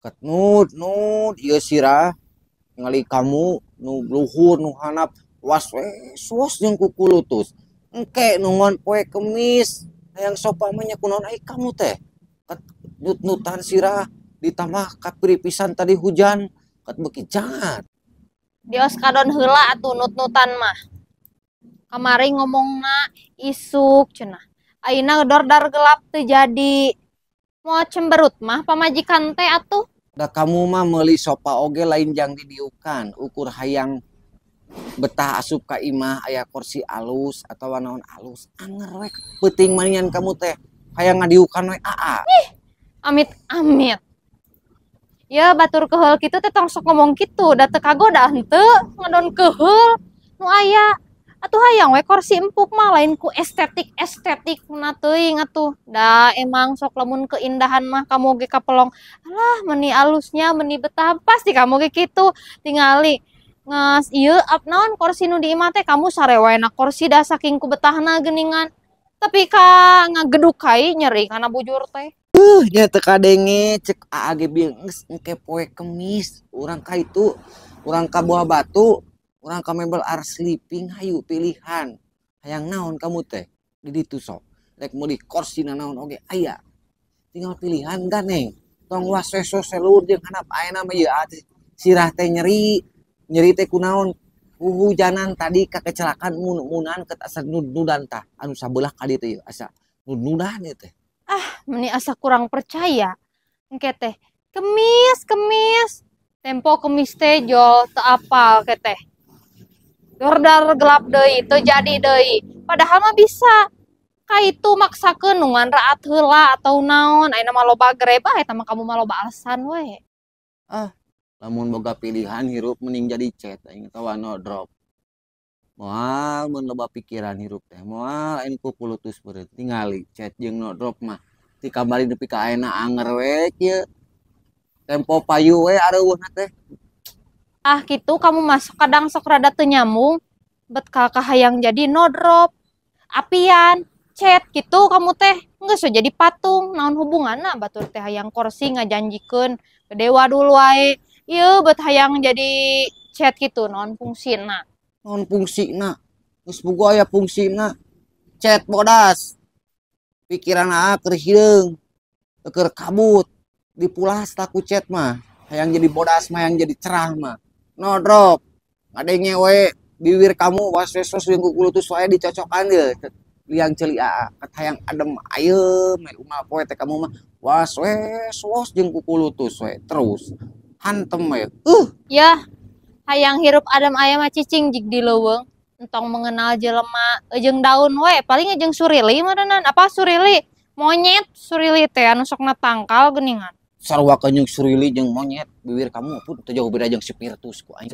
Ket nut nut ieu sirah ningali kamu nu luhur nu hanap was wes was jeung kukulutus. Engke nungon poe Kemis hayang sofa mah nya kunaon ai kamu teh. Ket nut-nutan sirah ditambah kapiripisan tadi hujan ket beuki jangat. Dios kadon heula atuh nut-nutan mah. Kamari ngomongna isuk cenah. Ayeuna dordar gelap teu jadi. Moal cemberut mah pamajikan teh atuh. Da kamu mah meuli sofa oge lain jang didiukan, ukur hayang betah asup ka imah aya kursi alus atawa naon alus anger we peuting manian kamu teh hayang ngadiukan we aa. Ih, amit amit. Ya batur keheul kitu teh tong sok ngomong kitu, da teu kagoda henteu ngadon keheul nu aya. Atuh hayang we kursi empuk mah lain ku estetik-estetik na teuing atuh. Da emang sok lamun keindahan mah kamu ge kapelong. Alah meni alusnya meni betah pasti kamu ge kitu. Tingali nges ieu ap naon kursi nu di imah teh kamu sarewena kursi da saking ku betahna geuningan. Tapi ka ngageduk kai nyeri kana bujur teh. Nya teu kadenge cek aa ge bieu geus engke poe Kemis urang ka itu urang ka Buah Batu urang ka mebel ars sleeping hayu pilihan hayang naon kamu teh di ditu sok rek meuli kursi naon oge aya tinggal pilihan gandeng tong waseso selur jeung hanap ayeuna mah ieu sirah teh nyeri nyeri teh kunaon huhujanan tadi kakecelakaan mun-munan ket asa nud-nudan tah anu sabelah ka dieu teh asa nud-nudan ieu teh. Ah meni asa kurang percaya engke teh Kemis Kemis tempo Kemis teh jol teu apal ke teh dordar gelap deui teu jadi deui padahal mah bisa ka itu maksakeun nungan raat heula atau naon ayeuna mah loba Grab ah eta mah kamu mah loba alasan we. Ah lamun boga pilihan hirup mending jadi chat aing atawa no drop moal mun loba pikiran hirup teh moal aing kukulutus beureut tingali chat jeung no drop mah ti kamari nepi ka ayeuna anger we kieu tempo payu we areuweuhna teh. Ah gitu kamu masuk kadang sok rada teu nyambung bet ka kahayang jadi no drop apian chat gitu kamu teh geus we jadi patung naon hubunganna batur teh hayang kursi ngajanjikeun gede wadul wae ieu bet hayang jadi chat gitu naon fungsina. Naon fungsina geus boga aya fungsina chat bodas pikiran aa keur hideung keur kabut dipulas ku chat mah hayang jadi bodas mah hayang jadi cerah mah no drop ngadenge we bibir kamu was-was jeung kukulutus wae dicocokan deui liang ceuli aa ket hayang adem ayeum we unggal poe teh kamu mah was-was jeung kukulutus we terus hantem we. Ya hayang hirup adem ayam mah cicing jig di leuweung entong mengenal jelema jeung daun we paling jeung surili meureunnan apa surili monyet surili teh anu sokna tangkal geuningan. Sarua jeung surili jeung monyet bibir kamu pun teu jauh beda jeung spiritus ku aing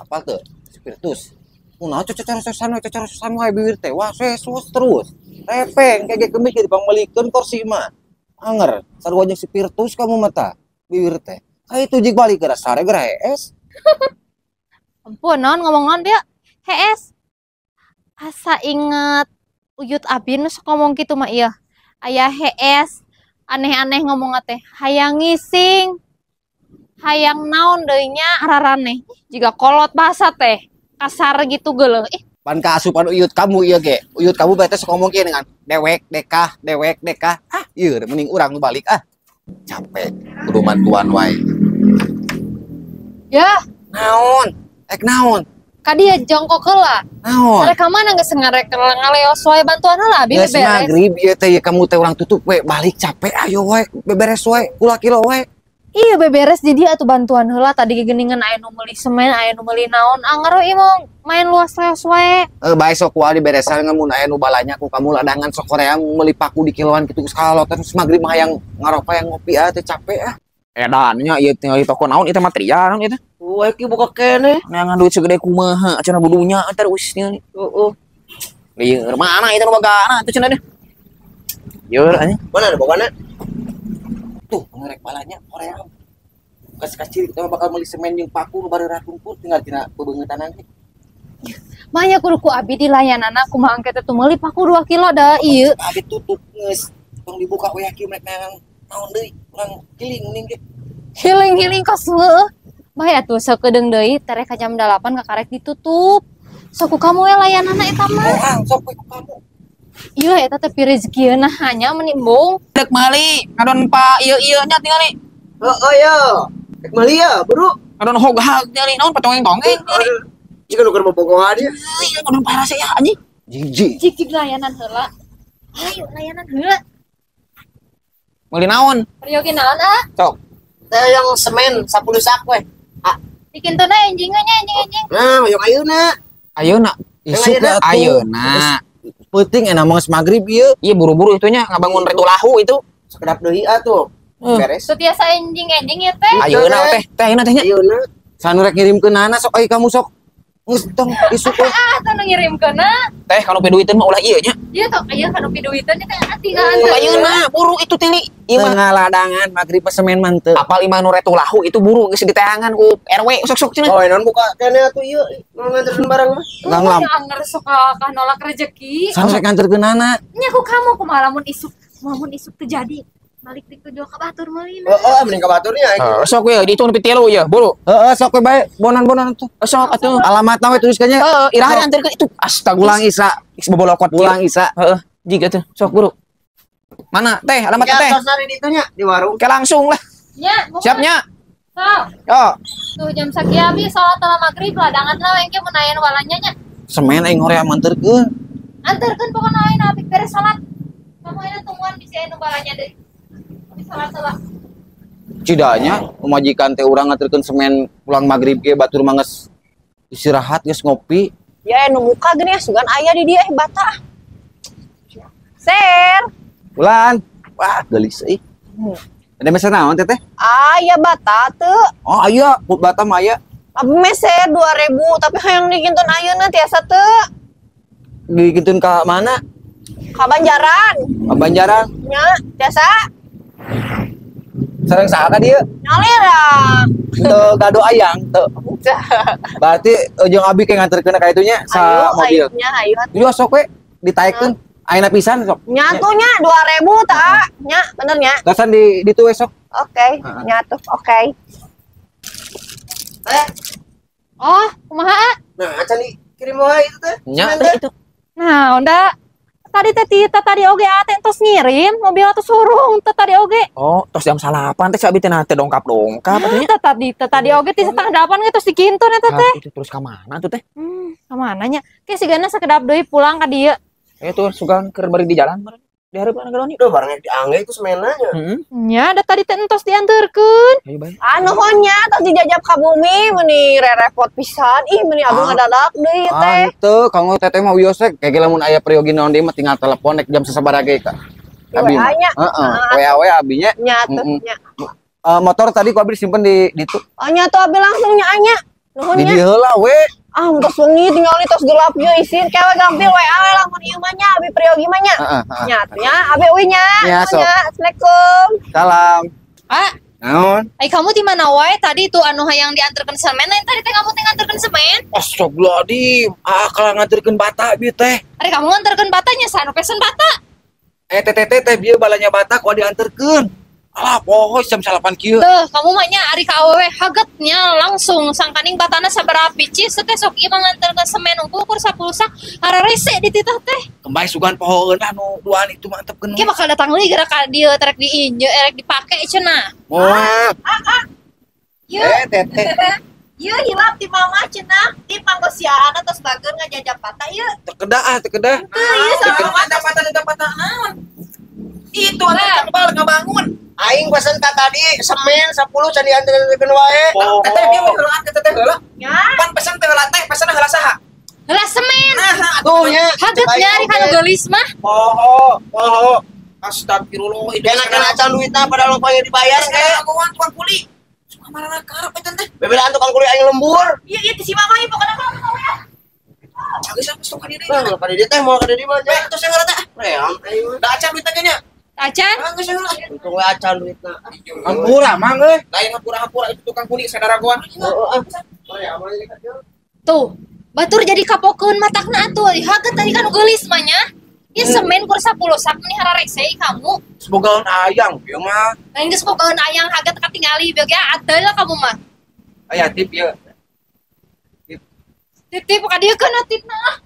apal teu spiritus kunaon cocor-cocosan cocor-cocosan wae bibir teh wah sesus terus repeng kayak kemis jadi pangmeulikeun kursi mah anger sarua jeung spiritus kamu mah tah bibir teh ka itu jig balik geura sare geura hees. Ampun naon ngomong naon dia hees asa inget Uyut Abi nu sok ngomong kitu mah ieu aya hees aneh-aneh ngomong teh hayang ngising hayang naon deui nya araraneh jiga kolot bahasa teh kasar gitu geuleuh ih pan kaasupan uyut kamu ieu ge uyut kamu berarti sok ngomong kieu dengan dewek dekah dewek dekah ah ieu mending urang nu balik ah capek kudu mantuan wae ya naon ek naon ka dia jongkok heula naon rek ka mana geus ngarek ngaleos wae bantuan heula abi geus beberes magrib ieu teh kamu teh urang tutup we balik capek ayo wae beberes wae kula kilo wae iya beberes jadi atuh bantuan heula tadi geuningan aya nu meuli semen aya nu meuli naon anger we ieu mah main luas-luas wae. Bae sok kual diberesan mun aya nu balanya ku kamu ladangan sok Korea meuli paku di kiloan kitu geus kalolotan geus magrib mah hayang ngaropa yang ngopi ah teh capek ah. Edan nya ieu tinggal di toko naon ieu teh material naon ieu teh. Wah, ki buka keneh. Neangan duit segede kumaha cenah budunya terus nya. Heeh. Lieur mana ieu teh nu bogana atuh cenah deh. Lieur anjing. Mana ada bogana? Tuh, ngerek balanya Korea. Kas kacir kita mah bakal meuli semen jeung paku nu bareurat tungkur tinggal tina bebeungeutan ge. Manya kudu ku abi dilayanana kumaha engke teh tuh meuli paku 2 kilo da ieu. Abi tutup geus. Tong dibuka we yakin rek neangan naon deui urang kiling mending ge. Healing-healing kos heueuh. Bae atuh sakedeung deui tereh ka jam 8 kakarek ditutup. Sok ku kamu we layananna eta mah. Oh, sok we ku kamu. Iya eta teh pirezekieuna hanya meni embung. Dek meuli ngadon pa ieu-ieu nya tingali. Heeh ya. Dek meuli ya, bro. Ngadon hog-hag tingali naon patongeng-tongeng tingali. Jika nu keur bobogohan ieu. Ieu ngadon parase ya anjing. Jijik. Jik-jik layanan heula. Ayo layanan heula. Meuli naon? Peryogi naon ah? Sok. Teh yang semen 10 sak we. Ah. Dikintuna enjingnya enjing-enjing. Nah, hoyong ayeuna. Ayeuna. Isuk atuh. Ayeuna. Peuting enak mah geus magrib ieu. Iya buru-buru itunya ngabangun retu lahu itu. Sekedap deui atuh. Beres. Setiasa enjing-enjing ya teh. Ayeuna teh, teh ayeuna tehnya. Ayeuna. Sanu rek ngirimkeun sok ai kamu sok. Geus tong isuk we. Ah, teu nu ngirimkeunna. Teh kalau piduiteun mah ulah ieu nya. Ieu tok aya kanu piduiteun teh tinggal Ayeuna buru itu tili. Ieu mah ngaladangan magrib semen mah teu. Apal imah nu retu lahu itu buru geus diteangan ku RW sok-sok cenah. Oh, naon buka kene atuh ieu nu nganterkeun barang mah. Lang lam. Anger sok ka nolak rezeki. Sanu rek nganterkeunana. Nya ku kamu kumaha lamun isuk terjadi. Balik di kedua ka batur meulina. Heeh, mending ka baturnya. Heeh, sok we ditu nepi 3 ya, buru. Heeh, sok we bae bonan-bonan tuh. Sok atuh. Alamatna we tulis nya. Heeh, iraha dianterkeun itu. Astagfirullah. Pulang Isa. Geus bobolokot pulang Isa. Heeh, jiga tuh. Sok buru. Mana teh alamat teh? Ya, tos di itunya di warung. Ke langsung lah. Nya, siap nya. Sok. Yo. Tuh jam sakieu abi salat telah magrib ladangan lah engke mun aya walanya nya. Semen aing hoream anterkeun. Anterkeun pokona aing abi beres salat. Kamu aya tungguan bisi aya nu balanya deui. Salat heula. Cidanya pemajikan teh urang nganterkeun semen pulang magrib ge batur mah geus istirahat geus ngopi. Ya nu muka geuning sugan aya di dieu bata. Ser. Bulan. Wah, geulis euy. Ada meser naon teteh? Aya bata teu. Oh, aya, bata mah aya. Abi meser 2000 tapi hayang dikintun ayeuna tiasa teu. Dikintun ka mana? Ka Banjaran. Ka Banjaran? Nya, tiasa. Sareng saha ka dieu? Nyalira. Teu gado ayang teu. Berarti jeung abi ke nganterkeun ka itunya sa mobil. Nya ayo. Ieu sok we ditaekeun. Ayeuna pisan sok. Nya tuh nya 2000 ta. Nya bener nya. Tosan di ditu we sok. Oke, nya tuh oke. Oh, kumaha? Nah, acan dikirim wae itu teh. Nya teh itu. Nah, onda tadi teh tita tadi oge ate tos ngirim mobil atuh surung teh tadi oge. Oh, tos jam 8 teh sabi teh teh dongkap-dongkap atuh nya. Teh tadi oge ti 7:30 ge tos dikintun eta teh. Itu terus ka mana tuh teh? Ka mana nya? Ke sigana sakedap deui pulang ka dieu. Tuh sugan keur bari di jalan meureun. Di hareupeun geuloni. Duh, barangnya diangge ku semenna nya. Heeh. Nya da tadi teh entos dianterkeun. Ayo bae. Ah nuhun nya tos dijajab ka bumi meuni rerepot pisan. Ih meuni abdi ngadadak deui teh. Ah henteu, kanggo teteh mah wios we kege lamun aya peryogi naon deui mah tinggal telepon rek jam sasabaraha ge ka. Abi. WA nya. Heeh, WA we abi nya. Nya tuh nya. Motor tadi ku abi disimpen di ditu. Oh nya tuh abi langsung nya nya. Nuhun nya. Di dieu heula we. Ah, tos wengi tinggal tos gelap ye isin kewe gampil WA we lamun ieu mah nya abi peryogi mah nya. Nya nya abi euy nya. Nya sok. Assalamualaikum. Salam. Ah. Naon? Ai kamu di mana wae tadi tuh anu hayang dianterkeun semen lain tadi teh kamu teh nganterkeun semen? Astagfirullahaladzim. Ah, kalau nganterkeun bata bieu teh. Ari kamu nganterkeun batanya sanu pesen bata. Teh teh teh bieu balanya bata ku dianterkeun. Alah, poho jam 8 kieu. Tuh, kamu mah nya ari ka awewe hagetnya langsung sangkaning batana sabaraha picis teh sok ieu mah nganterkeun semen unggul ukur 10 sak hararese di titah teh. Kembali sugan pohoeun anu duaan itu mantep keun. Ki bakal datang deui gara ka dieu terek diinje erek dipake cenah. Moal. Yeuh. Teh teh. Yeuh hilap ti mama cenah ti panggosiaan tos bager ngajajap bata ieu. Teu kedah ah, teu kedah. Teu ieu sama bata naon? Itu atuh kebal ngabangun. Aing pesen ka tadi semen 10 can dianterkeun wae. Teteh dia mah heulaan ka teteh heula. Nya. Pan pesen teh heula teh, pesen heula saha? Heula semen. Nah, atuh nya. Haget nya ari kana geulis mah. Poho, poho. Astagfirullah, itu kena acan duitna padahal lupa dibayar ge. Kagungan tukang kuli. Suka marana karep eta teh. Bebelaan tukang kuli aing lembur. Ieu ieu ti si mama ieu pokona mah. Geus sampe ka dieu. Nah, ka dieu teh moal ka dieu mah. Tos heula teh. Ream aing mah. Da acan duitna nya. Acan? Geus heula. Untung we acan duitna. Hampura mang euy. Lain hampura-hampura itu tukang kuli sadaragoan. Heeh ah. Tuh, batur jadi kapokeun matakna atuh. Haget tadi kan geulis mah nya. Ieu semen kur 10 sak meni hararese kamu. Semoga ayang ieu mah. Lain geus bogaeun ayang haga teu katingali bieu ge adel lah kamu mah. Aya tip ieu. Titip ka dieu keun tipna.